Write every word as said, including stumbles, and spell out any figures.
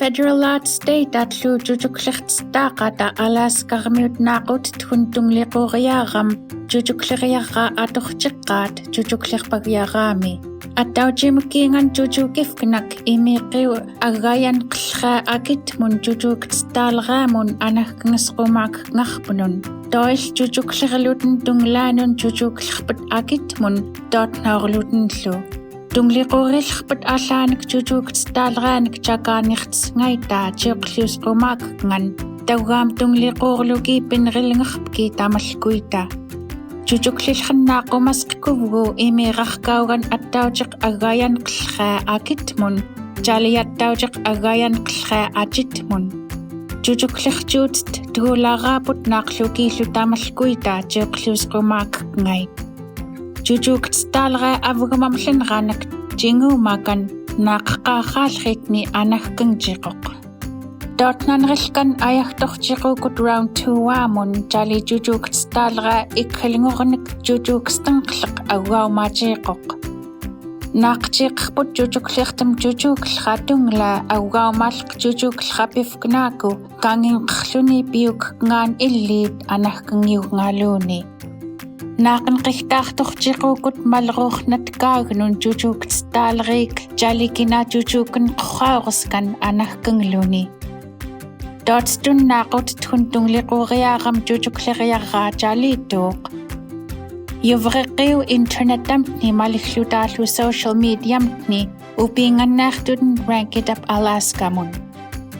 Federal at state atlu jujukliqtitaqata Alaska-rmiut naaqutitgun tungliquriaram jujukliqriara aturtiqaat jujukliqpagiarami. Attaujimukiingan jujukivknak imiiqiu aggaian qillqai akitmun jujuktitaalraimun anahkingsrumaakngarpunun. Toil jujuklirluten tunglainun jujukliqput akitmun tootnaurlutenlu. Tungliquriqput allaanik jujuktitaalrainik jakaaniqtsngaita jiuqłiusrumaakngan taugaam tungliqurluki pinrilngerpki tamallkuita. Jujuklilqn naaqumasqkuvgu imiiqarkaugan attaujiq aggaian qillqai akitmun, jali attaujiq aggaian qillqai ajitmun. Jujukliqjuutit tgularaaput naaqlukilu tamallkuita jiuqłiusrumaakngait. Jujuktitaalrai avgmamlin ranak jingumakan naaqqaqaalqitni anahkngjiquq. Tootnanrilkan ayagtuqjiqukut round two-amun jali jujuktitaalrai iklngurnik jujukstngqlq aggaumajiquq. Naaqjiqput jujuklirtm jujuklra tunglai aggaumalq jujuklra pivknaaku kanginqrluni piuk kngaan illiit anahkngiungaluni. Naaqngqigtaaqtuqjiqukut malruqnat kaagnun jujuktitaalriik jali kina jujukn qurraurskan anahkngluni. Tootstun naaqutitgun tungliquriaram jujukliriara jali tuuq. Yuvriqiu internet-amtni maliglutaallu social media-amtni upiingannairtutn Rank It Up Alaska-mun.